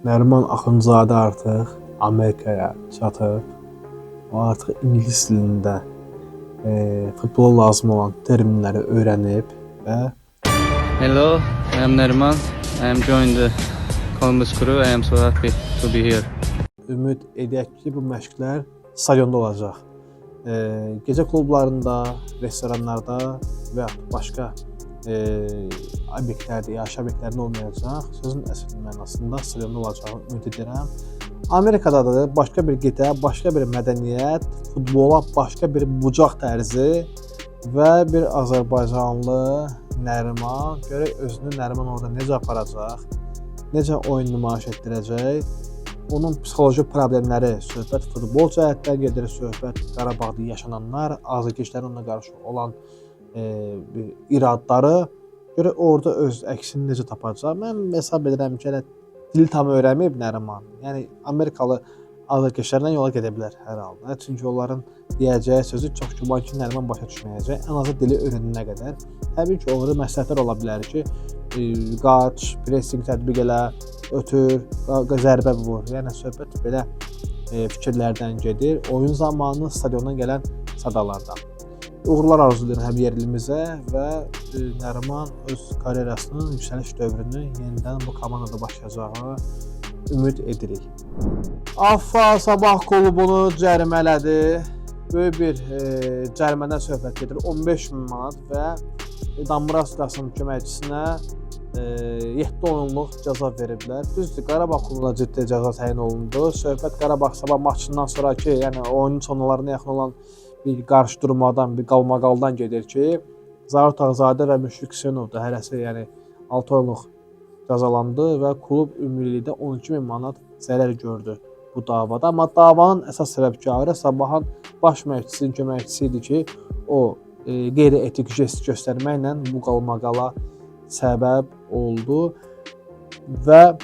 Nəriman Axundzadə artıq Amerikaya çatıb. O artıq ingilis dilində futbola lazım olan terminləri öyrənib və Hello, I am Neriman. I am joined the Columbus Crew. I am so happy to be here. Ümid edək ki, bu məşqlər stadionda olacaq. Gecə klublarında, restoranlarda və yaxud başqa obyektlərdə, yaşayış obyektlərində olmayacaq. Sözün əsl mənasında stadionda olacağını ümid edirəm. Amerikada da başqa bir qitə, başqa bir mədəniyyət, futbola başqa bir bucaq tərzi və bir azərbaycanlı Nəriman görək özünü Nəriman orada necə aparacaq, necə oyun nümayiş etdirəcək. Onun psixoloji problemləri, söhbət futbol cəhətdən gedir, söhbət Qarabağda yaşananlar, azarkeşlərin ona qarşı olan bir iradları, görək orada öz əksini necə tapacaq. Mən hesab edirəm ki, hələ dili tam öyrənməyib Nəriman. Yəni Amerikalı azarkeşlərlə yola gedə bilər hər halda. Çünki onların deyəcəyi sözü çox güman ki, Nəriman başa düşməyəcək. Ən azı dili öyrənənə qədər. Təbii ki, orada məsləhətlər ola bilər ki, qaç, pressing tətbiq elə, ötür, zərbə vur. Yəni söhbət belə fikirlərdən gedir. Oyun zamanı stadiondan gələn sadalardan. Uğurlar arzulayıram həm yerlimizə və Nəriman öz karyerasının yüksəliş dövrünü yenidən bu komandada başlayacağını ümid edirik. AFFA Sabah klubunu cərimələdi. Böyük bir cərimədən söhbət gedir. 15 min manat və Dambraskasın köməkçisinə 7 oyunluq cəza veriblər. Düzdür, Qarabağ klubuna ciddi cəza təyin olundu. Söhbət Qarabağ Sabah maçından sonrakı, yəni oyunun sonlarına yaxın olan bir qarşıdurmadan, bir qalmaqaldan gedir ki, Zaur Ağazadə və Müşfiq Hüseynov da hərəsi, yəni 6 oyunluq cəzalandı və klub ümumilikdə 12 min manat zərər gördü bu davada. Amma davanın əsas səbəbkarı Sabahın baş məşqçisinin köməkçisi idi ki, o qeyri-etik jest göstərməklə bu qalmaqala səbəb oldu və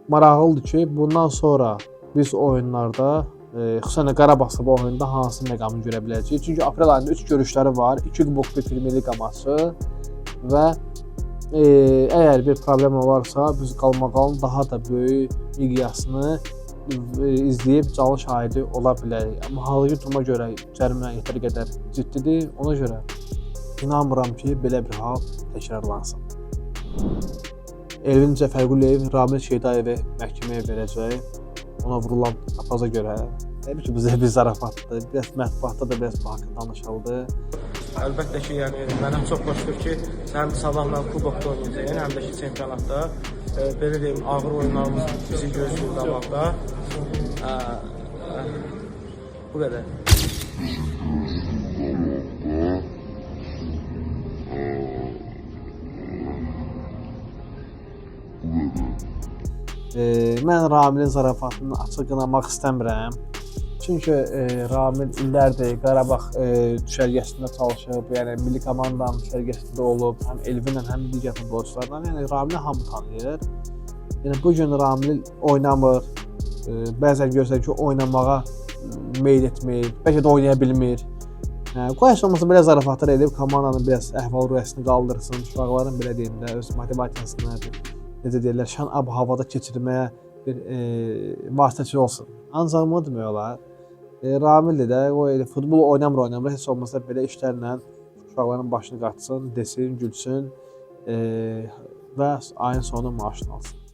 maraqlıdır ki, bundan sonra biz oyunlarda, xüsusən də Qarabağ Sabah oyununda hansı məqamı görə biləcəyik? Çünki aprel ayında 3 görüşləri var, 2 kubok, bir Premyer Liqa maçı və əgər bir problem olarsa, biz qalmaqalın daha da böyük miqyasını izləyib canlı şahidi ola bilərik. Amma hazırki duruma görə cərimə yetəri qədər ciddidir. Ona görə inanmıram ki, belə bir hal təkrarlansın. Elvin Cəfərquliyev Ramil Şeydayevi məhkəməyə verəcək. Ona vurulan tapaza görə. Təbii ki, bu bir zarafatdır. Biraz mətbuatda da biraz bu haqqında danışıldı. Əlbəttə ki, yəni mənə çox xoşdur ki, həm Sabahla kubokda oynayacağıq, həm də ki çempionatda. Belə deyim, ağır oyunlarımız bizi gözləyir qabaqda. Bu qədər. Mən Ramilin zarafatını açıq qınamaq istəmirəm. Çünki Ramil illərdir Qarabağ düşərgəsində çalışıb, yəni milli komandanın düşərgəsində olub, həm Elvinlə, həm digər futbolçularla. Yəni Ramili hamı tanıyır. Yəni bu gün Ramil oynamır. Bəzən görürsən ki, oynamağa meyl etmir, bəlkə də oynaya bilmir. Qoy heç olmasa belə zarafatlar edib komandanın biraz əhval-ruhiyyəsini qaldırsın, uşaqların belə deyim də öz motivasiyasını, necə deyirlər, şan ab-havada keçirməyə bir vasitəçi olsun. Ancaq bunu demək olar. Ramil də o elə futbol oynamır, oynamır, heç olmasa belə işlərlə uşaqların başını qatsın, desin, gülsün və ayın sonu maaşını alsın.